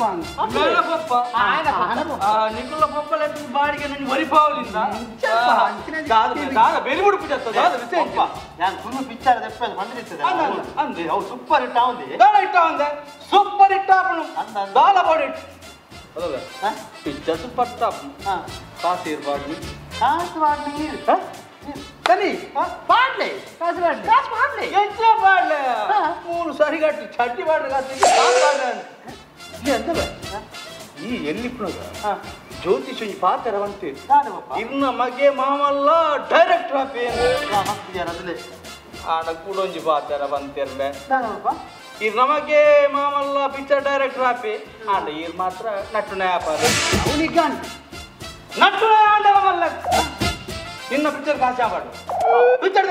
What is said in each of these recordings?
Papa ನಿಕುಲ papa ಬಾಡಿಗೆ ನನ್ನ ವರಿಪಾವಲಿಂದ ದಾದ ಬೆಲಿ ಮುಡುಪು ಜತ್ತ ದಾದ ವಿಷಯ ನಾನು ಫುಲ್ ಪಿಕ್ಚರ್ ದೆಪ್ಪದು ಬಂದಿರ್ತದೆ ಅಂದೆ ಅವು ಸೂಪರ್ ಹಿಟ್ ಆವಂದೆ ದಾಲ ಹಿಟ್ ಆವಂದೆ ಸೂಪರ್ ಹಿಟ್ ಆಪನು ದಾಲ ಬಾಡಿ ಅದ ಪಿಕ್ಚರ್ ಸೂಪರ್ ಟಾಪ್ ಕಾಸು ಇರಬಾರ್ದು ಕಾಸು ಬಾಡ್ಲಿ ಸರಿ ಪಾಡ್ಲೆ ಕಾಸು ಬಾಡ್ಲೆ ಕಾಸು ಬಾಡ್ಲೆ ಎಂಚ ಬಾಡ್ಲೆ ಮೂರು ಸರಿ ಗಟ್ಟಿ ಚಡ್ಡಿ ಬಾಡ್ರೆ ಕಾಸು ಬಾಡ್ಲೆ ಎಂತದ ಈ ಎಲ್ಲಿಪ್ಪುನಗ ಜ್ಯೋತಿಷ್ ಒಂಜಿ ಪಾತ್ರ ಬಂತು ಇರ್ನ ಮಗೆ ಮಾಮಲ್ಲ ಡೈರೆಕ್ಟರ್ ಆಪೇನು ಆಡ ಕೂಡ ಒಂಜಿ ಪಾತ್ರ ಬಂತಿರ್ಲೆ ಇರ್ ನಮಗೆ ಮಾಮಲ್ಲ ಪಿಕ್ಚರ್ ಡೈರೆಕ್ಟರ್ ಆಪೆ ಆಂಡ ಇರ್ ಮಾತ್ರ ನಟ್ಟು ನ್ಯಾಪಾರ ನಟ್ಟು ಆಂಡವಲ್ಲ ನಿನ್ನ ಪಿಕ್ಚರ್ ಕಾಸು ಮಾಡು ಪಿಕ್ಚರ್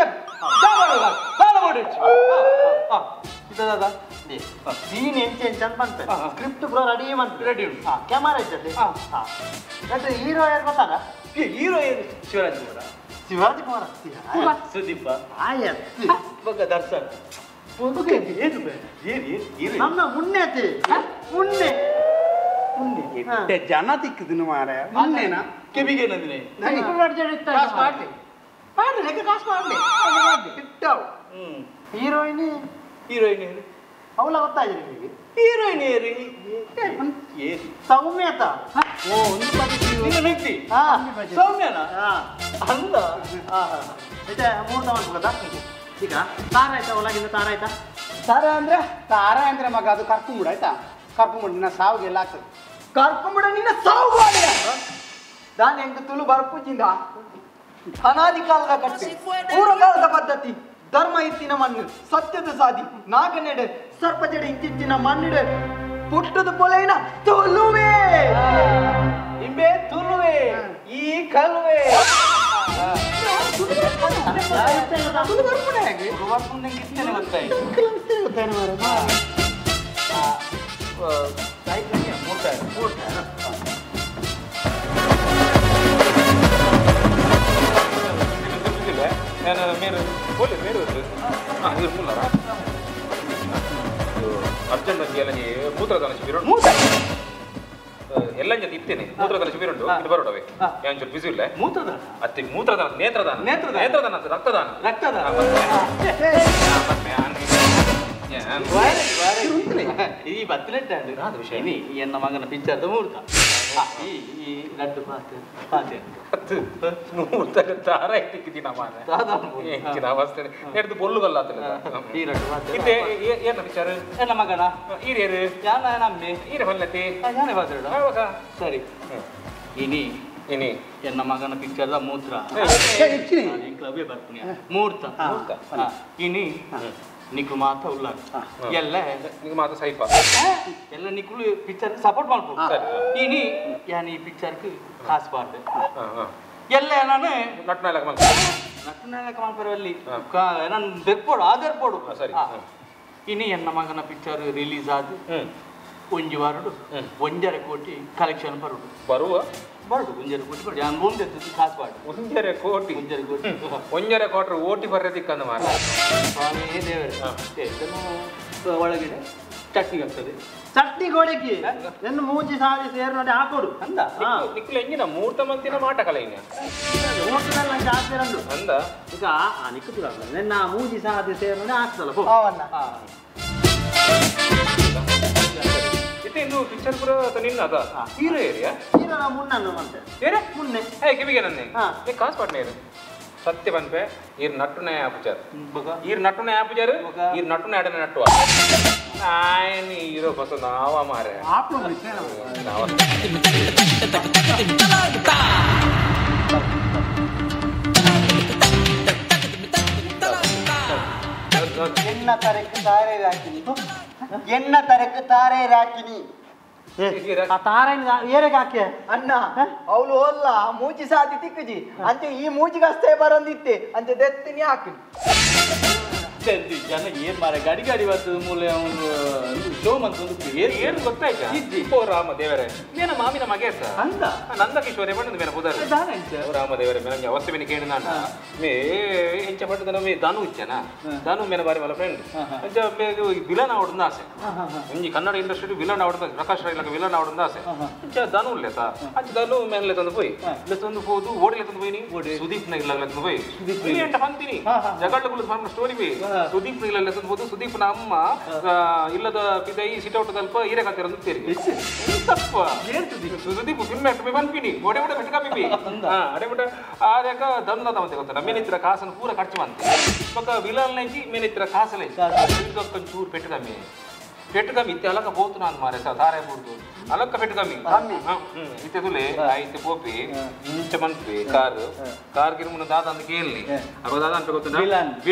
ದಾದ ಸೀನ್ ಎಂಚ ಎಂಚ ಅಂತ ಬಂತು ಸ್ಕ್ರಿಪ್ಟ್ ಪೂರ ರೆಡಿ ಬಂತು ರೆಡಿ ಉಂಟು ಕ್ಯಾಮರಾ ಇದ್ದದ್ದು ಹೀರೋ ಯಾರು ಗೊತ್ತಾಗ ಹೀರೋ ಏನು ಶಿವರಾಜ್ ಕುಮಾರ ಶಿವಾಜಿ ಕುಮಾರ ಸುದೀಪ ಬಗ್ಗ ದರ್ಶನ್ ನಮ್ಮ ಮುನ್ನೆ ಮುನ್ನೆ ಮುನ್ನೆ ಜನ ತಿಕ್ಕುದು ಮಾರೆ ಮುನ್ನೆನಾ ಕೆವಿಗೆ ನಂದಿನಿ ಕಾಸು ಮಾಡ್ಲಿ ಮಾಡ್ಲಿ ಲೆಕ್ಕ ಕಾಸು ಮಾಡ್ಲಿ ಇಟ್ಟವು ಹೀರೋಯಿನ್ ಹೀರೋಯಿನ್ ಅವಳ ಗೊತ್ತಾಗಿದೆ ನಿಮಗೆ ಹೀರೋಯಿನ್ ಏರಿ ಸೌಮ್ಯತ ಓ ಒಂದು ಪದ ವ್ಯಕ್ತಿ ಸೌಮ್ಯನಾ ಅಂದ ಮತ್ತೆ ಮೂರ್ತ ಮಾಡ್ಬೋದಾ ಈಗ ತಾರ ಆಯ್ತಾ ಒಳಗಿಂದ ತಾರ ಆಯ್ತಾ ತಾರ ಅಂದ್ರೆ ತಾರ ಅಂದ್ರೆ ಮಗ ಅದು ಕರ್ಕೊಂಬಿಡು ಆಯ್ತಾ ಕರ್ಕೊಂಬಿಡು ನಿನ್ನ ಸಾವಿಗೆಲ್ಲ ಆಗ್ತದೆ ಕರ್ಕೊಂಬಿಡ ನಿನ್ನ ಸಾವು ದಾನಿ ಹೆಂಗ ತುಳು ಬರ್ಪುಜಿಂದ ಅನಾದಿ ಕಾಲದ ಕಟ್ಟೆ ಪೂರ್ವಕಾಲದ ಪದ್ಧತಿ ಧರ್ಮ ಇತ್ತಿನ ಮಣ್ಣು ಸತ್ಯದ ಸಾದಿ ನಾಗನೆಡೆ ಸರ್ಪಜಡೆ ಇಂಚಿಚ್ಚಿನ ಮಣ್ಣಿಡೆ ಪುಟ್ಟದ ಪೊಲೈನ ತುಳುವೆ ಇಂಬೆ ತುಳುವೆ ಈ ಕಲುವೆ ಅರ್ಜೆಂಟ್ ಒಂಜಿ ಎಲ್ಲ ಮೂತ್ರದಾನ ಶಿಬಿರ ಎಲ್ಲ ಜೊತೆ ಇತ್ತೇನೆ ಮೂತ್ರದಾನ ಶಿಬಿರ ಉಂಟು ಇದು ಬರೋಡವೆ ಒಂಚೂರು ಬಿಸಿ ಇಲ್ಲ ಮೂತ್ರದಾನ ಅತ್ತೆ ಮೂತ್ರದಾನ ನೇತ್ರದಾನ ನೇತ್ರದಾನ ನೇತ್ರದಾನ ರಕ್ತದಾನ ರಕ್ತದಾನ ಈ ಬತ್ತಿನೆಟ್ಟಾಂಡು ವಿಷಯ ಎನ್ನ ಮಗನ ಪಿಕ್ಚರ್ದ ಮುಹೂರ್ತ ಈ ಈ ಲಡ್ಡು ಪಾತೆ ಪಾತೆ ಮುಹೂರ್ತ ತಾರ ಇಟ್ಟಿಕ್ಕಿದ್ದೀನ ಮಾರ್ರೆ ಹೆಚ್ಚಿನ ಅವಸ್ಥೆ ನೆಡ್ದು ಬೊಲ್ಲುಗಲ್ಲ ಈ ಲಡ್ಡು ಪಾತೆ ಇತ್ತೆ ಏನ ಪಿಕ್ಚರ್ ಎನ್ನ ಮಗನ ಈರೇರು ಯಾನ ನಮ್ಮೆ ಈರೆ ಬಲ್ಲತಿ ಯಾನೇ ಪಾತ್ರೆ ಸರಿ ಇನಿ ಇನಿ ಎನ್ನ ಮಗನ ಪಿಕ್ಚರ್ದ ಮೂತ್ರ ಕ್ಲಬ್ಬೇ ಬರ್ತೀನಿ ಮುಹೂರ್ತ ಇನಿ ನಿಕ್ಕು ಮಾತ ಉಲ್ಲ ಎಲ್ಲ ನಿಕ್ಕು ಮಾತ ಸೈಪ ಎಲ್ಲ ನಿಕ್ಕುಲು ಪಿಕ್ಚರ್ ಸಪೋರ್ಟ್ ಮಾಡ್ಬೋದು ಇನಿ ಯಾನ್ ಈ ಪಿಕ್ಚರ್ಗೆ ಕಾಸು ಬಾರ್ದೆ ಎಲ್ಲ ನಾನು ನಟ್ನಾಲಕ ನಟ್ನಾಲಕ ಮಾಡ್ಪರವಲ್ಲಿ ನಾನು ಬೆರ್ಪೋಡು ಆದರ್ಪೋಡು ಸರಿ ಇನಿ ಎನ್ನ ಮಗನ ಪಿಕ್ಚರ್ ರಿಲೀಸ್ ಆದ ಒಂಜಿ ವಾರಡು 1.5 ಕೋಟಿ ಕಲೆಕ್ಷನ್ ಬರುಡು ಬರುವ ಬರುಡು 1.5 ಕೋಟಿ ಬರುಡು ಯಾನ್ ಒಂದೇ ಕಾಸು ಬಾಡು 1.5 ಕೋಟಿ 1.5 ಕೋಟಿ 1.5 ಕೋಟಿ ಓಟಿ ಬರ್ರದಿಕ್ಕಂದ ಮಾರ ಸ್ವಾಮಿ ದೇವರೇ ಒಳಗಡೆ ಚಟ್ನಿ ಆಗ್ತದೆ ಚಟ್ನಿ ಗೋಡೆಕಿ ನನ್ನ ಮೂಜಿ ಸಾರಿ ಸೇರು ನೋಡಿ ಹಾಕೋಡು ಅಂದ ನಿಕ್ಕುಲ ಎಂಗಿನ ಮೂರ್ತ ಮಂತಿನ ಮಾಟ ಕಲೈನ ಮೂರ್ತದಲ್ಲಿ ನಂಗೆ ಹಾಕ್ತಿರಂದು ಅಂದ ಈಗ ಆ ನಿಕ್ಕುಲ್ಲ ನನ್ನ ಮೂಜಿ ಸಾದಿ ಸೇರು ನೋಡಿ ಹಾಕ್ತಲ್ಲ ಅವನ್ನ ಇನ್ನು ಪಿಕ್ಚರ್ ಪೂರ ನಿನ್ನ ಅದ ಹೀರೋ ಏರಿಯಾ ಹೀರೋ ನಾ ಮುನ್ನ ಮತ್ತೆ ಏರೆ ಮುನ್ನೆ ಏ ಕಿವಿಗೆ ನನ್ನೆ ನೀ ಕಾಸು ಪಾಟ್ನೆ ಇರು ಸತ್ಯ ಪನ್ಪೆ ಈರ್ ನಟ್ಟುನೆ ಆಪುಚಾರ್ ಈರ್ ನಟ್ಟುನೆ ಆಪುಚಾರ್ ಈರ್ ನಟ್ಟುನೆ ಆಡನೆ ನಟ್ಟುವ ಆಯ್ನ ಹೀರೋ ಬಸ ನಾವ ಮಾರೆ ನಾವ ಎನ್ನ ತರಕ್ಕೆ ತಾರೆ ರಾಕಿನಿ ಎನ್ನ ತರಕ್ಕೆ ತಾರೆ ರಾಕಿನಿ ಆ ತಾರ ಏರೆಗೆ ಹಾಕಿ ಅಣ್ಣ ಅವಳು ಅಲ್ಲ ಮೂಚಿ ಸಾತಿ ತಿಕ್ಕುಜಿ ಅಂಚೆ ಈ ಮೂಚಿಗಷ್ಟೇ ಬರೋದಿತ್ತೆ ಅಂಚೆ ದೆತ್ತಿನಿ ಹಾಕಿ. ಜನ ಏನ್ ಮಾರ ಗಾಡಿ ಗಾಡಿ ಬರ್ತದೆ ಮೂಲೆ ಅವನು ಶೋ ಮಂತ ಏನು ಗೊತ್ತಾಯ್ತಾ ಓ ರಾಮ ದೇವರೇ ಮೇನ ಮಾಮಿನ ಮಗೇಸ ಅಂದ ನಂದಕಿಶೋರೇ ಬಣ್ಣದ ಮೇನ ಪುದರ್ ಓ ರಾಮ ದೇವರೇ ಮೇನ ಅವಸ್ಥೆ ಮೇನೆ ಕೇಳಿ ನಾನ ಮೇ ಎಂಚ ಪಟ್ಟದ ಮೇ ಧನು ಇಚ್ಚನ ಧನು ಮೇನ ಬಾರಿ ಮಲ್ಲ ಫ್ರೆಂಡ್ ಅಂಚ ವಿಲನ್ ಆವಡ್ದ ಆಸೆ ಒಂಜಿ ಕನ್ನಡ ಇಂಡಸ್ಟ್ರಿ ವಿಲನ್ ಆವಡ್ದ ಪ್ರಕಾಶ್ ರಾಯ್ ವಿಲನ್ ಆವಡ್ದ ಆಸೆ ಅಂಚ ಧನು ಲೆತ ಅಂಚ ಧನು ಮೇನ್ಲೆ ತಂದು ಪೋಯಿ ತಂದು ಪೋದು ಓಡಿಲೆ ತಂದು ಪೋಯಿ ಸುದೀಪ್ ನ ಇಲ್ಲ ತಂದು ಪೋಯಿ ಎಂಟ ಪಂತಿನಿ ಜಗಳ ಸ್ಟೋರಿ ಬಿ ಸುದೀಪ್ ಇಲ್ಲ ತಂದು ಸುದೀಪ್ನ ಅಮ್ಮ ಇಲ್ಲದ ಪಿದೈ ಸಿಟೌಟ್ ತಲ್ಪ ಈರೆ ಕತ್ತಿರಂದು ತಪ್ಪ ಸುದೀಪ್ ಫಿಲ್ಮ್ ಆಕ್ಟರ್ ಬನ್ಪಿನಿ ಓಡೆ ಓಡೆ ಬೆಟ್ಕ ಬಿಬಿ ಅಡೆ ಬಿಟ್ಟ ಆದಾಗ ದನ್ನ ತಮತೆ ಗೊತ್ತ ಮೇನಿತ್ರ ಕಾಸನ್ನು ಪೂರ ಖರ್ಚು ಮಂತೆ ಪಕ್ಕ ವಿಲನ್ ಲೈಜಿ ಮೇನಿತ್ರ ಕಾಸಲೆ ಚೂರು ಪೆಟ್ಟುಕಮ್ಮಿ ಪೆಟ್ಟುಕಮ್ಮಿ ಇತ್ತೆ ಅಲಕ ಪೋತು ನಾನು ಮಾರೆ ಸರ್ ತಾರೆ ಬುಡ್ದು ಅಲಕ್ಕ ಪೆಟ್ಟುಕಮ್ಮಿ ಇತ್ತೆ ತುಲೆ ಇತ್ತೆ ಪೋಪಿ ಇಂಚ ಮನ್ಪಿ ಕಾರ್ ಕಾರ್ ಗಿರ್ಮುನ ದಾದ ಅಂತ ಕೇಳಿ ಅವ ದಾದ ಅಂತ ಗೊತ್ತ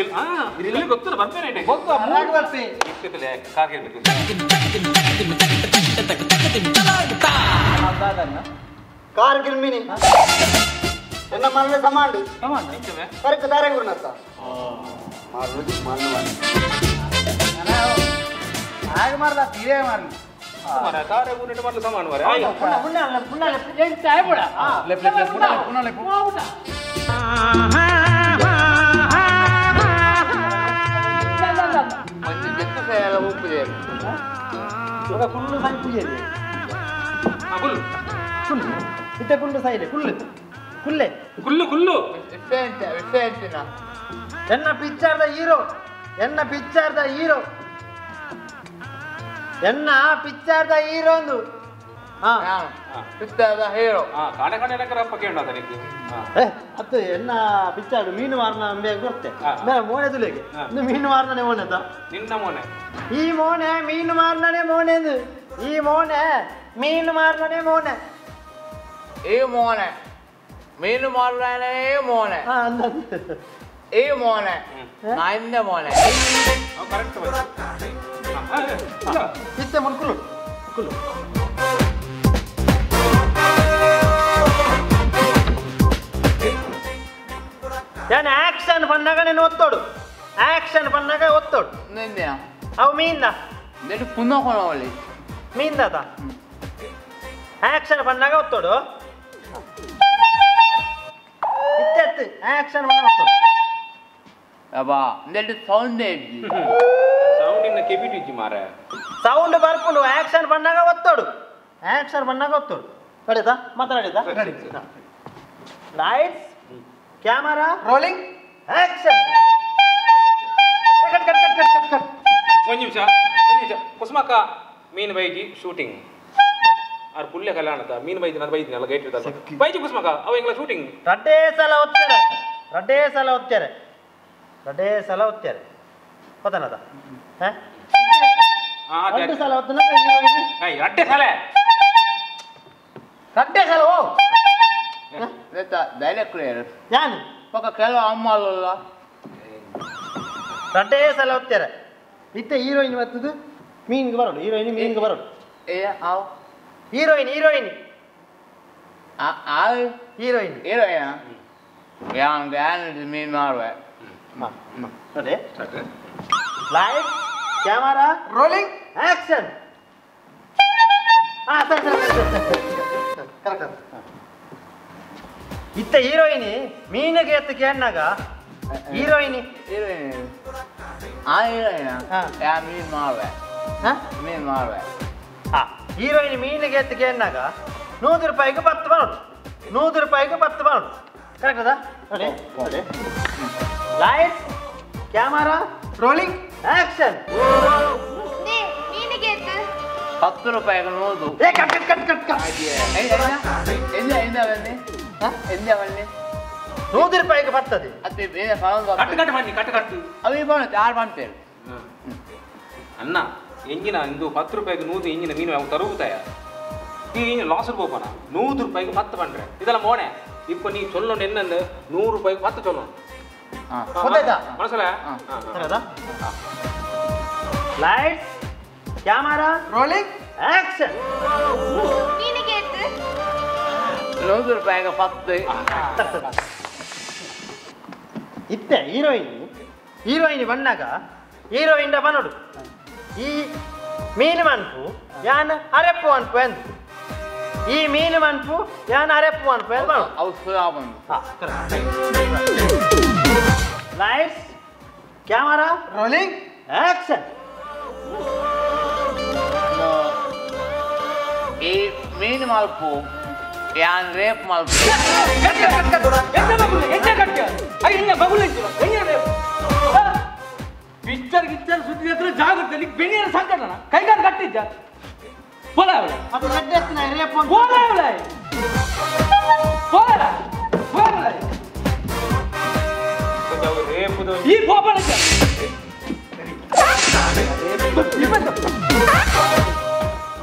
ಬಿಲ್ ಗೊತ್ತ ಬರ್ಪೇನೆ ಇತ್ತೆ ತುಲೆ ಕಾರ್ ಗಿರ್ಬೇಕು ಕಾರ್ ಗಿರ್ಮಿನಿ ಎನ್ನ ಮನಲೆ ಸಮಾಂಡು ಕರೆಕ್ಟ್ ತಾರೆ ಗುರುನತ್ತ ಮಾರುದು ಮಣ್ಣು ಆಗ ಮಾರಲ್ಲ ತೀರೇ ಮಾರಲಿ ಮಾರ ತಾರೆ ಗುರುನಟ್ಟ ಮಾರಲು ಸಮಾನ ಮಾರೆ ಪುಣ್ಣ ಪುಣ್ಣ ಪುಣ್ಣ ಏನ್ ಚಾಯ್ ಪುಡ ಲೆಫ್ಟ್ ಲೆಫ್ಟ್ ಪುಣ್ಣ ಪುಣ್ಣ ಲೆಫ್ಟ್ ಒಂದು ಜೆತ್ತು ಸೇರ ಉಪ್ಪುದೆ ಇವಾಗ ಕುಲ್ಲು ಸಾಯಿ ಪೂಜೆ ಇದೆ ಕುಲ್ಲು ಕುಲ್ಲು ಇತ್ತೆ ಕುಲ್ಲು ಸಾಯಿದೆ ಕುಲ್ಲು ಕುಲ್ಲೆ ಕುಲ್ಲು ಕುಲ್ಲು ಎನ್ನ ಪಿಕ್ಚರ್ದ ಹೀರೋ ಎನ್ನ ಪಿಕ್ಚರ್ದ ಹೀರೋ ಎನ್ನ ಪಿಕ್ಚರ್ದ ಹೀರೋ ಒಂದು ಪಿಕ್ಚರ್ದ ಹೀರೋ ಕಾಣೆ ಕಾಣೆ ರಪ್ಪ ಕೇಳ ಅದು ಎನ್ನ ಪಿಕ್ಚರ್ ಮೀನು ಮಾರನ ಅಂಬೆ ಗೊತ್ತೆ ಮೋನೆ ತುಲೆಗೆ ಮೀನು ಮಾರನೇ ಮೋನೆ ನಿನ್ನ ಮೋನೆ ಈ ಮೋನೆ ಮೀನು ಮಾರನೇ ಮೋನೆ ಈ ಮೋನೆ ಮೀನು ಮಾರನೇ ಮೋನೆ ಈ ಮೋನೆ ಮೀನು ಮಾರನೇ ಮೋನೆ ಈ ಮೋನೆ ನಾಯಿಂದ ಮೋನೆ ಕರೆಕ್ಟ್ ಇತ್ತೆ ಮನ್ಕುಲು ಕುಲ್ಲು ನಾನು ಆಕ್ಷನ್ ಬಂದಾಗ ನೀನು ಒತ್ತೋಡು ಆಕ್ಷನ್ ಬಂದಾಗ ಒತ್ತೋಡು ಅವು ಮೀಂದ ಪುನಃ ಮೀಂದಾತ ಆಕ್ಷನ್ ಬಂದಾಗ ಒತ್ತೋಡು ಇತ್ತೆತ್ತು ಆಕ್ಷನ್ ಬಂದಾಗ ಒತ್ತೋಡು ಅಬ್ಬಾ ಸೌಂಡ್ ಸೌಂಡ್ ಇನ್ನ ಕೆಬಿಟಿ ಇಜ್ಜಿ ಮಾರ ಸೌಂಡ್ ಬರ್ಪುಂಡು ಆಕ್ಷನ್ ಬಂದಾಗ ಒತ್ತೋಡು ಆಕ್ಷನ್ ಬಂದಾಗ ಒತ್ತೋಡು ನಡೀತಾ ಮಾತಾಡಿತಾ Lights, camera, rolling, action. Cut cut cut cut cut cut. ಒಂದು ನಿಮಿಷ ಒಂದು ನಿಮಿಷ ಕುಸುಮಕ್ಕ ಮೀನು ಬೈಜಿ ಶೂಟಿಂಗ್ ಆರ್ ಪುಲ್ಲೆ ಕಲ್ಯಾಣದ ಮೀನು ಬೈಜಿ ನಾನು ಬೈದಿನ ಅಲ್ಲ ಗೈಟ್ ಇರ್ತಾರೆ ಬೈಜಿ ಕುಸುಮಕ್ಕ ಅವ ಎಂಗ್ಲ ಶೂಟಿಂಗ್ ರಡ್ಡೇ ಸಲ ಒತ್ತಾರೆ ರಡ್ಡೇ ಸಲ ಒತ್ತಾರೆ ರಡ್ಡೇ ಸಲ ಒತ್ತಾರೆ ಗೊತ್ತನದ ರಡ್ಡು ಸಲ ಒತ್ತನ ರಡ್ಡೆ ಸಲ ರಡ್ಡೆ ಸಲ ಓ ಡೈರೆಕ್ಟ್ ಯಾನು ಪಕ್ಕ ಕೆಲವು ಅಮ್ಮ ಅಲ್ಲ ರಡ್ಡೇ ಸಲ ಒತ್ತಾರೆ ಇತ್ತೆ ಹೀರೋಯಿನ್ ಬರ್ತದೆ ಮೀನ್ಗೆ ಬರೋಡು ಹೀರೋಯಿನ್ ಮೀನ್ಗೆ ಬರೋಡು ಏ ಆವ್ ಹೀರೋಯಿನ್ ಹೀರೋಯಿನ್ ಆ ಹೀರೋಯಿನ್ ಹೀರೋಯಿನ್ ಯಾನ್ ಯಾನ್ ಮೀನ್ ಮಾಡುವೆ ನೋಡಿ light camera rolling action. ಹಾ ಸರಿ ಸರಿ ಸರಿ ಕರೆಕ್ಟ್. ಇತ್ತ ಹೀರೋಯಿನಿ ಮೀನಿಗೆ ಎತ್ತು ಕೇಳಿನಾಗ ಹೀರೋಯಿನಿ ಹೀರೋಯಿನ್ ಆ ಹೀರೋಯಿನ್ ಯಾ ಮೀನ್ ಮಾಡುವೆ ಮೀನ್ ಮಾಡುವೆ ಹಾ ಹೀರೋಯಿನ್ ಮೀನಿಗೆ ಎತ್ತು ಕೇಳಿನಾಗ 100 ರೂಪಾಯಿಗೆ 10 ಬರೋದು 100 ರೂಪಾಯಿಗೆ 10 ಬರೋದು ಕರೆಕ್ಟ್ ಅದಾ ನೋಡಿ ನೋಡಿ light camera rolling action. ಮೀನಿಗೆ ಎತ್ತು 10 ರೂಪಾಯಿಗೆ 100. ಏ cut cut cut cut ಎಂದ ಎಂದ ಬನ್ನಿ ಎಂದ ಬನ್ನಿ 100 ರೂಪಾಯಿಗೆ ಬರ್ತದೆ ಅದು ಬೇರೆ ಕಟ್ಟು ಕಟ್ಟು ಬನ್ನಿ ಕಟ್ಟು ಕಟ್ಟು ಅವಿ ಬಣ್ಣ ಯಾರು ಬಂತೇಳಿ ಅಣ್ಣ ಎಂಜಿನ ಇಂದು 10 ರೂಪಾಯಿಗೆ 100 ಎಂಜಿನ ಮೀನು ಯಾವ ತರುತ್ತಾಯ ಈ ಲಾಸ್ ಹೋಗೋಣ 100 ರೂಪಾಯಿಗೆ 10 ಬಂದ್ರೆ ಇದೆಲ್ಲ ಮೋಣೆ ಇಪ್ಪ ನೀ ಚೊಲ್ಲೋಣ ಎನ್ನಂದು 100 ರೂಪಾಯಿಗೆ 10 ಚೊಲ್ಲೋಣ ಗೊತ್ತಾಯ್ತಾ ಮನಸಲ ಸರಿದಾ lights camera rolling action. ಮೀನಿಗೆ ಎತ್ತು 100 ರೂಪಾಯಿಗೆ 10. ಇತ್ತೆ ಹೀರೋಯಿನ್ Heroine ಬಣ್ಣಾಗ heroine ಬನ್ನೋಡು ಈ ಮೀನು ಮನ್ಪು ಯಾನ್ ಅರೆಪ್ಪು ಅನ್ಪು ಎಂದು ಈ ಮೀನು ಮನ್ಪು ಯಾನ್ ಅರೆಪ್ಪು ಅನ್ಪು ಎಂದು lights camera rolling action. ಈ ಮೀನು ಮಲ್ಪು ಯಾನ್ ರೇಪ್ ಮಲ್ಪು ಪಿಕ್ಚರ್ ಗಿಚ್ಚರ್ ಸುದ್ದಿ ಹತ್ರ ಜಾಗ್ರತೆ ನಿಕ್ ಬೆನಿಯರ ಸಂಕಟನ ಕೈಗಾರ ಕಟ್ಟಿದ್ದ ಬೋಲ ಅವಳೆ ಅದು ಕಟ್ಟೆಸ್ನ ರೇಪ್ ಬೋಲ ಅವಳೆ ಬೋಲ ಬೋಲ ರೇಪ್ ಈ ಬೋಬಳ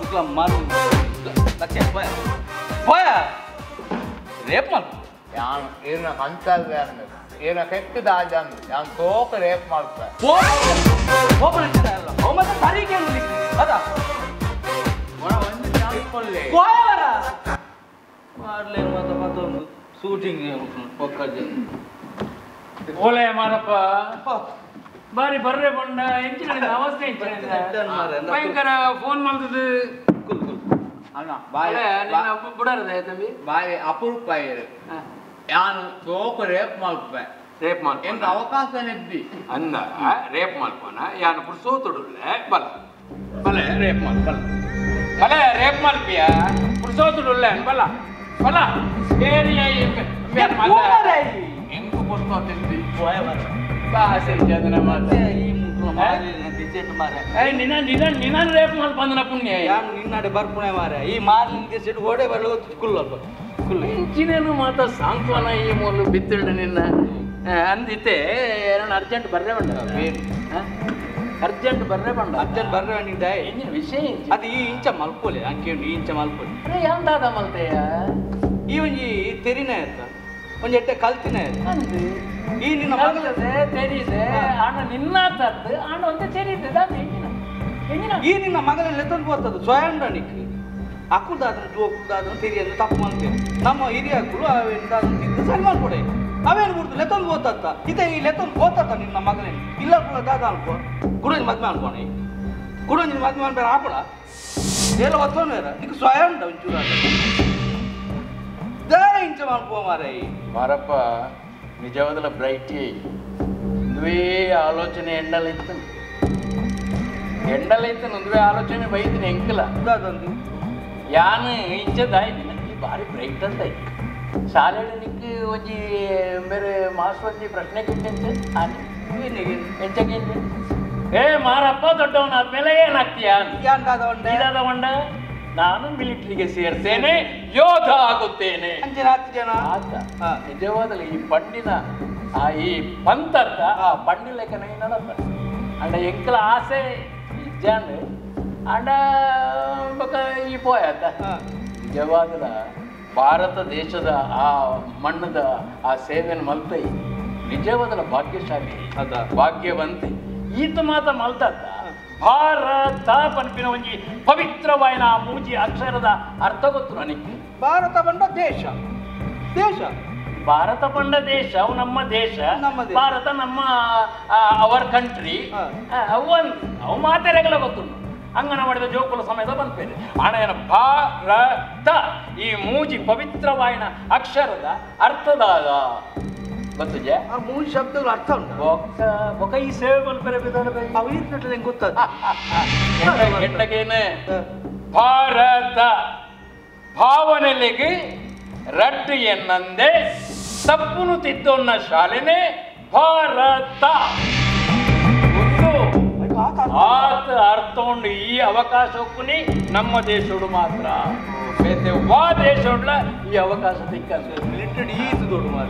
ಇಕ್ಲ ಮಾರು ಲಕ್ಕೆ ಹೋಯ ಹೋಯ ರೇಪ್ ಮಲ್ಪು ಯಾನ್ ಏನ ಕಂತಲ್ವೆ ಅಂದ ಏನ ಕೆಟ್ಟದ ಆಜಂದ ಯಾನ್ ತೋಕ ರೇಪ್ ಮಾಡ್ಪ ಬೋಬಳ ಅಲ್ಲ ಅವ ಮತ್ತೆ ಸರಿಗೆ ಅದ ಒಣ ಒಂದು ಚಾನ್ಸ್ ಕೊಡ್ಲಿ ಹೋಯವರ ಮಾಡ್ಲೇ ಮತ್ತೆ ಮತ್ತೊಂದು ಶೂಟಿಂಗ್ ಪಕ್ಕದ ಓಲೆ ಮಾರಪ್ಪ ಬಾರಿ ಬರ್ರೆ ಬಂಡ ಎಂಚಿನ ಅವಸ್ಥೆ ಭಯಂಕರ ಫೋನ್ ಮಾಡ್ತದೆ ಅಣ್ಣ ಬಾರಿ ಬುಡಾರದ ತம்பಿ ಬಾರಿ ಅಪರೂಪ ಇರು ಯಾನು ತೋಕ ರೇಪ್ ಮಲ್ಪೆ ರೇಪ್ ಮಲ್ಪ ಎಂತ ಅವಕಾಶ ನೆದ್ದಿ ಅಂದ ರೇಪ್ ಮಲ್ಪನ ಯಾನು ಪುರ್ಸೋತುಡುಲ್ಲೆ ಬಲ ಬಲ ರೇಪ್ ಮಲ್ಪ ಬಲ ಬಲ ರೇಪ್ ಮಲ್ಪಿಯ ಪುರ್ಸೋತುಡುಲ್ಲೆ ಬಲ ಬಲ ಏರಿಯ ಎಂಕು ಪುರ್ಸೋತಿದ್ದಿ ರೇಪ್ ಮಲ್ಪ ಪುಣ್ಯ ಯಾನು ನಿನ್ನಾಡೆ ಬರ್ಪುಣೆ ಮಾರ ಈ ಮಾರ್ಲಿಂದ ಸೆಟ್ ಓಡೆ ಬರಲು ಕುಲ್ಲಲ್ಪ ಕುಲ್ಲ ಇಂಚಿನೇನು ಮಾತ ಸಾಂತ್ವನ ಈ ಮೂಲು ಬಿತ್ತಿಡು ನಿನ್ನ ಅಂದಿತ್ತೆ ಏನೋ ಅರ್ಜೆಂಟ್ ಬರ್ರೆ ಬಂಡ ಅರ್ಜೆಂಟ್ ಬರ್ರೆ ಬಂಡ ಅರ್ಜೆಂಟ್ ಬರ್ರೆ ಬಂದಿದ್ದ ಎಂಜಿನ ವಿಷಯ ಅದು ಈ ಇಂಚ ಮಲ್ಪೋಲೆ ಅಂಕೇಂಡು ಈ ಇಂಚ ಮಲ್ಪೋಲೆ ಅರೆ ಯಾಂದಾದ ಮಲ್ತೆಯ ಈ ಒಂಜಿ ತೆರಿನೇ ಆಯ್ತ ಒಂಜಿ ಎಟ್ಟೆ ಕಲ್ತಿನೇ ಆಯ್ತು ಈ ನಿನ್ನ ಮಗಳದೆ ತೆರೀದೆ ಆಣ ನಿನ್ನ ತದ್ದು ಆಣ ಒಂದೇ ತೆರೀದೆ ದಾದ ಎಂಜಿನ ಎಂಜಿನ ಈ ನಿನ್ನ ಮಗನಲ್ಲಿ ಎತ್ತೊಂದು ಹೋಗ್ತದೆ ಸ್ವಯಂ ನಿಕ್ ಅಕ್ಕುದಾದನು ಜೋಕುದಾದನು ತೆರಿಯನ್ನು ತಪ್ಪು ಅಂತೇಳಿ ನಮ್ಮ ಹಿರಿಯಕ್ಕಳು ಅವೇನು ತಿಂದು ಸರಿ ಮಾಡ್ಕೊಡೆ ಅವೇನು ಬಿಡ್ತು ಲೆತ್ತೊಂದು ಓದ್ತತ್ತ ಇದೇ ಈ ಲೆತ್ತೊಂದು ಓದ್ತತ್ತ ನಿನ್ನ ಮಗನೇನು ಇಲ್ಲ ಕೂಡ ದಾದ ಅನ್ಕೋ ಗುಡಂಜಿ ಮದ್ವೆ ಅನ್ಕೋಣೆ ಗುಡಂಜಿ ಮದ್ವೆ ಅನ್ಬೇರೆ ಆಪಡ ಎಲ್ಲ ಒತ್ತೋನು ಬೇರೆ ನಿಕ್ ಸ್ವಯಂ ಉಂಟ ಒಂಚೂರು ದಾರ ಇಂಚ ಮಾಡ್ಕೋ ಮಾರೈ ಮಾರಪ್ಪ ನಿಜವಾದಲ ಬ್ರೈಟಿ ಒಂದುವೇ ಆಲೋಚನೆ ಎಂಡಲಿತ್ತು ಎಂಡಲಿತ್ತು ಒಂದುವೇ ಆಲೋಚನೆ ಬೈದಿನಿ ಎಂಕಲ ದಾದಂದು ಯಾನು ಇಂಚದಾಯ್ತು ಈ ಭಾರಿ ಬ್ರೈಟ್ ಅಂತ ಆಯ್ತು ಶಾಲೆಡು ನಿಕ್ ಒಂಜಿ ಬೇರೆ ಮಾಸ್ಟರ್ ಒಂಜಿ ಪ್ರಶ್ನೆ ಕೇಂಚೆ ಆನೆ ಎಂಚ ಏ ಮಾರಪ್ಪ ದೊಡ್ಡವನಾದ್ಮೇಲೆ ಏನಾಗ್ತೀಯ ಇದಾದ ಒಂಡ ನಾನು ಮಿಲಿಟರಿಗೆ ಸೇರ್ತೇನೆ ಯೋಧ ಆಗುತ್ತೇನೆ ಆತ ನಿಜವಾದಲ್ಲ ಈ ಪಂಡಿನ ಆ ಈ ಪಂತರ್ಥ ಆ ಪಂಡಿ ಲೆಕ್ಕನ ನಡಪ ಅಂಡ ಎಂಕಲ ಆಸೆ ಇಜ್ಜಾಂಡ್ ಅಂಡ ಬಕ ಈ ಪೋಯಾತ ನಿಜವಾದಲ ಭಾರತ ದೇಶದ ಆ ಮಣ್ಣದ ಆ ಸೇವೆಯನ್ನು ಮಲ್ತೈ ನಿಜವಾದಲ ಭಾಗ್ಯಶಾಲಿ ಭಾಗ್ಯವಂತೆ ಈತ ಮಾತ ಮಲ್ತತ್ತ ಭಾರತ ಪನ್ಪಿನ ಒಂಜಿ ಪವಿತ್ರವಾಯಿನ ಮೂಜಿ ಅಕ್ಷರದ ಅರ್ಥ ಗೊತ್ತು ನನಗೆ. ಭಾರತ ಬಂಡ ದೇಶ, ದೇಶ ಭಾರತ ಬಂಡ ದೇಶ, ಅವು ನಮ್ಮ ದೇಶ, ಭಾರತ ನಮ್ಮ ಅವರ್ ಕಂಟ್ರಿ, ಅವು ಅವು ಮಾತೆರೆಗಳ ಗೊತ್ತು. ಅಂಗನ ಮಾಡಿದ ಜೋಕುಲ ಸಮೇತ ಬಂದ್ಪೇರೆ ಹಣೆಯನ ಭಾರತ ಈ ಮೂಜಿ ಪವಿತ್ರವಾಯಿನ ಅಕ್ಷರದ ಅರ್ಥದಾದ ಗೊತ್ತಿದೆ. ಆ ಮೂರು ಶಬ್ದಗಳ ಅರ್ಥ ಉಂಟು. ಬೊಕ್ಕ ಬೊಕ್ಕ ಈ ಸೇವೆ ಮಲ್ಪೆರೆ ಅವು ಹೆಂಗೆ ಗೊತ್ತಾದ ಕೆಟ್ಟಗೇನೆ ಭಾರತ ಭಾವನೆಲೆಗೆ ರಟ್ಟು ಎನ್ನಂದೆ ತಪ್ಪುನು ತಿದ್ದೊನ್ನ ಶಾಲೆನೆ ಭಾರತ. ಆತ ಅರ್ಥಕೊಂಡು ಈ ಅವಕಾಶಕ್ಕೂ ನಮ್ಮ ದೇಶೋಡು ಮಾತ್ರ ಬೇತೆ ವಾ ದೇಶೋಡ್ಲ ಈ ಅವಕಾಶ ಸಿಕ್ಕ ಮಿಲಿಟರಿ ಈತ ದೊಡ್ಡ ಮಾರ.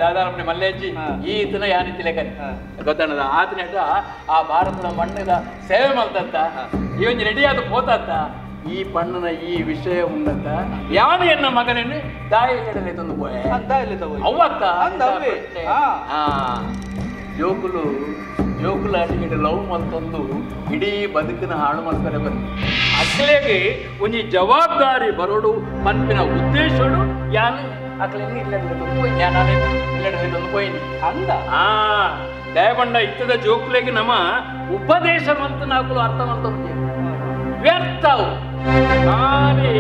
ದಾದಾ ನಮ್ಮನೆ ಮಲ್ಲೇಜಿ ಈತನ ಯಾನಿತಿಲೇಕನ್ ಗೊತ್ತಣ್ಣದ ಆತನ ಆ ಭಾರತದ ಮಣ್ಣದ ಸೇವೆ ಮಲ್ತತ್ತ ಈ ಒಂಜಿ ರೆಡಿ ಆದ ಪೋತತ್ತ ಈ ಪಣ್ಣನ ಈ ವಿಷಯ ಉನ್ನತ ಯಾನು ಎನ್ನ ಮಗನನ್ನು ದಾಯಿ ಎಡಲೆ ತಂದು ಪೋಯೆ ಅವತ್ತ ಜೋಕುಲು ಜೋಕುಲಾಟಿಗೆ ಲವ್ ಮಂತೊಂದು ಇಡೀ ಬದುಕಿನ ಹಾಳು ಮಾಡ್ತಾರೆ ಬನ್ನಿ ಅಕ್ಲೆಗೆ ಒಂಜಿ ಜವಾಬ್ದಾರಿ ಬರೋಡು ಪನ್ಪಿನ ಉದ್ದೇಶಡು ಯಾನು ಅಕ್ಲೆಗೆ ಇಲ್ಲಡೆ ಜ್ಞಾನ ಇಲ್ಲಡೆ ಪೋಯಿನಿ ಅಂದ ಆ ದಯಬಂಡ ಇತ್ತದ ಜೋಕುಲೆಗೆ ನಮ್ಮ ಉಪದೇಶ ಮಂತ ನಾಕುಲು ಅರ್ಥ ಮಂತ ವ್ಯರ್ಥವು ಖಾಲಿ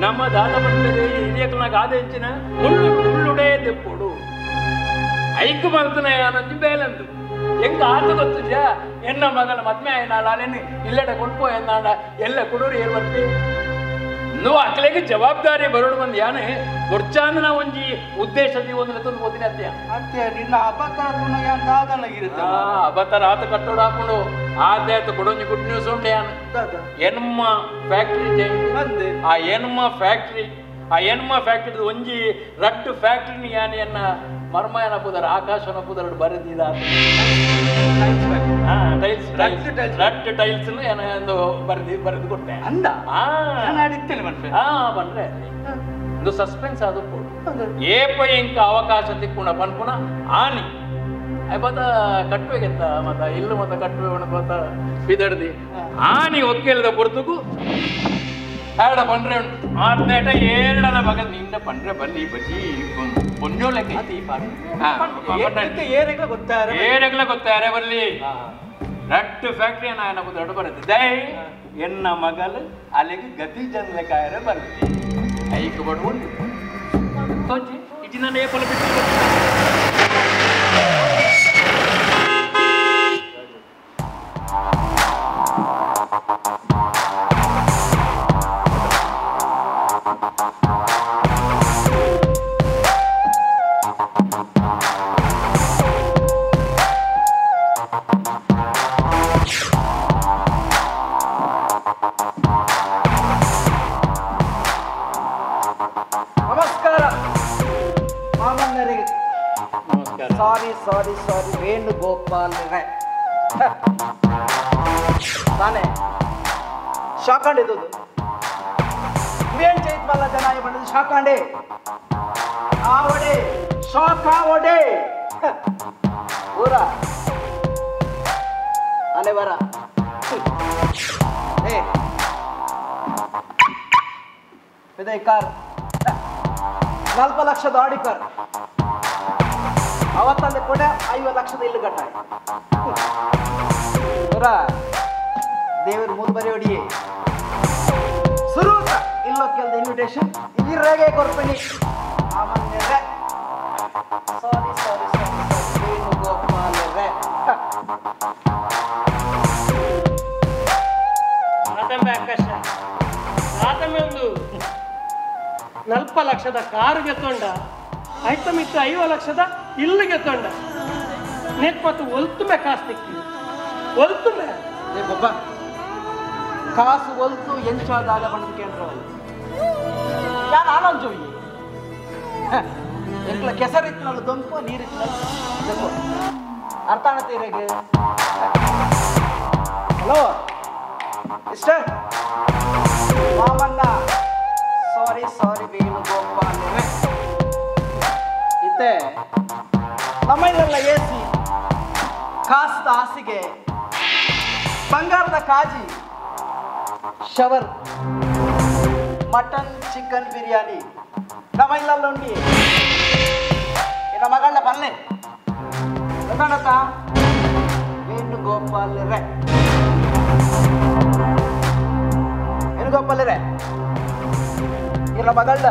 ನಮ್ಮ ದಾದ ಬಂದರೆ ಹಿರಿಯಕನ ಗಾದೆ ಮುಳ್ಳು ಮುಳ್ಳುಡೇ ದೆಪ್ಪೋಡು ಐಕು ಮಂತನ ಯಾನಂಜಿ ಬೇಲಂದು ಹೆಂಗ ಆತ ಗೊತ್ತುಜ ಎನ್ನ ಮಗನ ಮದ್ಮೆ ಆಯ್ನಾಳೇನು ಇಲ್ಲಡ ಕೊಡ್ಪೋ ಎನ್ನಾಡ ಎಲ್ಲ ಕೊಡೋರು ಏನ್ ಬರ್ತಿ నువ్వు ಅಕ್ಲೆಗೆ ಜವಾಬ್ದಾರಿ ಬರೋಡು ಬಂದು ಯಾನೆ ಬೊರ್ಚಾಂದನ ಒಂಜಿ ಉದ್ದೇಶ ಒಂದು ತಂದು ಓದಿನ ಅತ್ಯ ಅತ್ಯ ನಿನ್ನ ಅಬತರ ದಾದನಾಗಿರುತ್ತೆ ಅಬತರ ಆತ ಕಟ್ಟೋಡು ಹಾಕೊಂಡು ಆತ ಆತ ಕೊಡೊಂಜಿ ಗುಡ್ ನ್ಯೂಸ್ ಉಂಟು ಯಾನು ಎನ್ಮ ಫ್ಯಾಕ್ಟ್ರಿ ಆ ಎನ್ಮ ಫ್ಯಾಕ್ಟ್ರಿ ಆ ಎನ್ಮ ಫ್ಯಾಕ್ಟ್ರಿ ಒಂಜಿ ರಟ್ಟು ಫ್ಯಾಕ್ಟ್ರಿ ಯಾನೆ ಎನ್ನ ಮರ್ಮಯನ ಪುದರ್ ಆಕಾಶನ ಪುದರ್ ಬರೆದಿದ ಟೈಲ್ಸ್ ರಟ್ಟು ಟೈಲ್ಸ್ ಏನೊಂದು ಬರೆದು ಬರೆದು ಕೊಟ್ಟೆ ಅಂದ ಹಾ ಬಂದ್ರೆ ಒಂದು ಸಸ್ಪೆನ್ಸ್ ಅದು ಏಪ ಇಂಕ ಅವಕಾಶ ತಿಕ್ಕುಣ ಪನ್ಪುಣ ಆನಿ ಬತ್ತ ಕಟ್ಟುವೆಗೆತ್ತ ಮತ್ತ ಇಲ್ಲು ಮತ್ತ ಕಟ್ಟುವೆ ಮತ್ತ ಬಿದಡ್ದಿ ಆನಿ ಒಕ್ಕೇಳದ ಪೊರ್ತುಕು ಆಡ ಪಂಡ್ರೆ ಆತ್ನೇಟ ಏಳನ ಮಗ ನಿನ್ನ ಪಂಡ್ರೆ ಬಲ್ಲಿ ಬಜ್ಜಿ ಪೊಂಜೋಲೆಕ್ಕೆ ಏರೆಗ್ಲ ಗೊತ್ತಾರೆ ಏರೆಗ್ಲ ಗೊತ್ತಾರೆ ಬಲ್ಲಿ ರಟ್ಟು ಫ್ಯಾಕ್ಟ್ರಿ ನಾಯನ ದೊಡ್ಡ ಬರುತ್ತೆ ದೈ ಎನ್ನ ಮಗಲು ಅಲ್ಲಿಗೆ ಗತಿ ಜನಲೆಕ್ಕಾಯರೆ ಬಲ್ಲಿ ಐಕು ಬಡ ಉಂಟು ತೋಚಿ ಇಟಿ ನಾನು ಏಪಲ ಬಿಟ್ಟು ಸಾರಿ ಸಾರಿ ಸಾರಿ ವೇಣುಗೋಪಾಲ್ ತಾನೆ ಶಾಖಂಡಿದ್ದು ವೇಣು ಚೈತ್ಮಲ್ಲ ಜನ ಬಂದದ್ದು ಶಾಖಂಡೆ ಆವಡೆ ಶಾಖಾವಡೆ ಊರ ಅಲೆ ಬರ ಏ ಇದೇ ಕಾರ್ 40 ಲಕ್ಷದ ಆಡಿ ಕಾರ್ ಅವತ್ತಂದೆ ಕೂಡ 50 ಲಕ್ಷದ ಇಲ್ಲು ಕಟ್ಟ ದೇವರು ಮೂರು ಬರಿ ಹೊಡಿಯೇ ಸುರೂತ ಇಲ್ಲೋ ಕೆಲದ ಇನ್ವಿಟೇಷನ್ ಇರಾಗೆ ಕೊರ್ಪಣಿ ಆಮನ್ಯರೇ ಸಾರಿ ಸಾರಿ ಸಾರಿ ವೇಣುಗೋಪಾಲರೇ ಆತಂಬೆ ಆಕಾಶ ಆತಂಬೆ ಒಂದು 40 ಲಕ್ಷದ ಕಾರುಗೆ ತೊಂಡ ಆಯ್ತಮಿತ್ತು 50 ಲಕ್ಷದ ಇಲ್ಲಿಗೆ ತೊಂಡ ನೆಕ್ ಮತ್ತು ಒಲ್ತುಮೆ ಕಾಸು ನಿಕ್ಕಿ ಒಲ್ತುಮೆ ಏ ಬೊಬ್ಬ ಕಾಸು ಒಲ್ತು ಎಂಚಾದಾಗ ಬಂದು ಕೇಂದ್ರವಲ್ಲ ಯಾರು ಆನಂಜೋಯಿ ಎಂಕ್ಲ ಕೆಸರಿತ್ತಿನಲ್ಲ ದೊಂಕು ನೀರಿತ್ತಿನಲ್ಲ ದೊಂಕು ಅರ್ಥ ಆಗತ್ತೆ hello mister Vamanna sorry sorry Venugopal ಇತ್ತೆ ನಮ್ಮ ಎ ಸಿ ಕಾಸ್ತ ಹಾಸಿಗೆ ಬಂಗಾರದ ಕಾಜಿ ಶವರ್ ಮಟನ್ ಚಿಕನ್ ಬಿರಿಯಾನಿ ನಮ್ಮ ಇಲ್ಲಲ್ಲ ಉಂಡಿ ನಮ್ಮ ಮಗಳ ಪಲ್ಲೆ ಗೊತ್ತಾಡತ್ತ ವೇಣುಗೋಪಾಲ್ ರೇ ವೇಣುಗೋಪಾಲ್ ರೇ ಇಲ್ಲ ಮಗಳ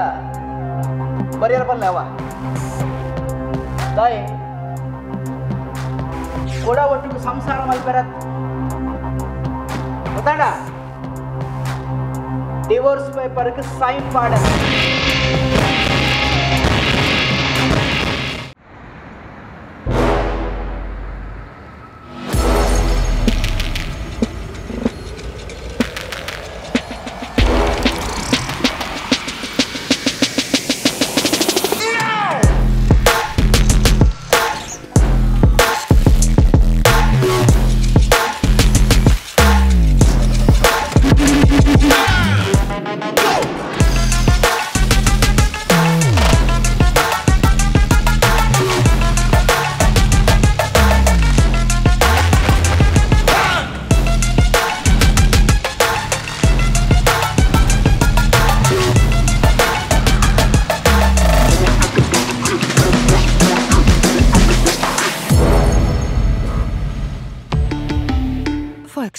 ಬರಿಯರ ಪಲ್ಲೆ ಅವ ತಾಯಿ ಕೂಡ ಒಟ್ಟಿಗೆ ಸಂಸಾರ ಮಲ್ಪೆರತ್ ಗೊತ್ತಾಡ ಡಿವೋರ್ಸ್ ಪೇಪರ್ಗೆ ಸೈನ್ ಮಾಡ Go!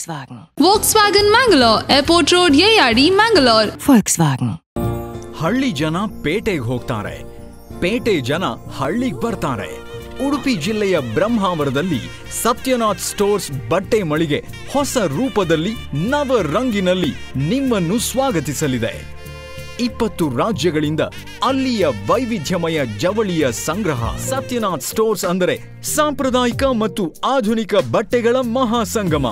Volkswagen. Volkswagen Mangalore, Airport Road, Yeyadi, Mangalore. Volkswagen. ಹಳ್ಳಿ ಜನ ಪೇಟೆಗೆ ಹೋಗ್ತಾರೆ, ಪೇಟೆ ಜನ ಹಳ್ಳಿಗೆ ಬರ್ತಾರೆ. ಉಡುಪಿ ಜಿಲ್ಲೆಯ ಬ್ರಹ್ಮಾವರದಲ್ಲಿ ಸತ್ಯನಾಥ್ ಸ್ಟೋರ್ಸ್ ಬಟ್ಟೆ ಮಳಿಗೆ ಹೊಸ ರೂಪದಲ್ಲಿ ನವ ರಂಗಿನಲ್ಲಿ ನಿಮ್ಮನ್ನು ಸ್ವಾಗತಿಸಲಿದೆ. 20 ರಾಜ್ಯಗಳಿಂದ ಅಲ್ಲಿಯ ವೈವಿಧ್ಯಮಯ ಜವಳಿಯ ಸಂಗ್ರಹ. ಸತ್ಯನಾಥ್ ಸ್ಟೋರ್ಸ್ ಅಂದರೆ ಸಾಂಪ್ರದಾಯಿಕ ಮತ್ತು ಆಧುನಿಕ ಬಟ್ಟೆಗಳ ಮಹಾಸಂಗಮ.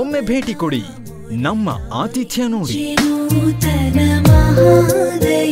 ಒಮ್ಮೆ ಭೇಟಿ ಕೊಡಿ, ನಮ್ಮ ಆತಿಥ್ಯ ನೋಡಿ. ನೂತನ ಮಹೋದಯ.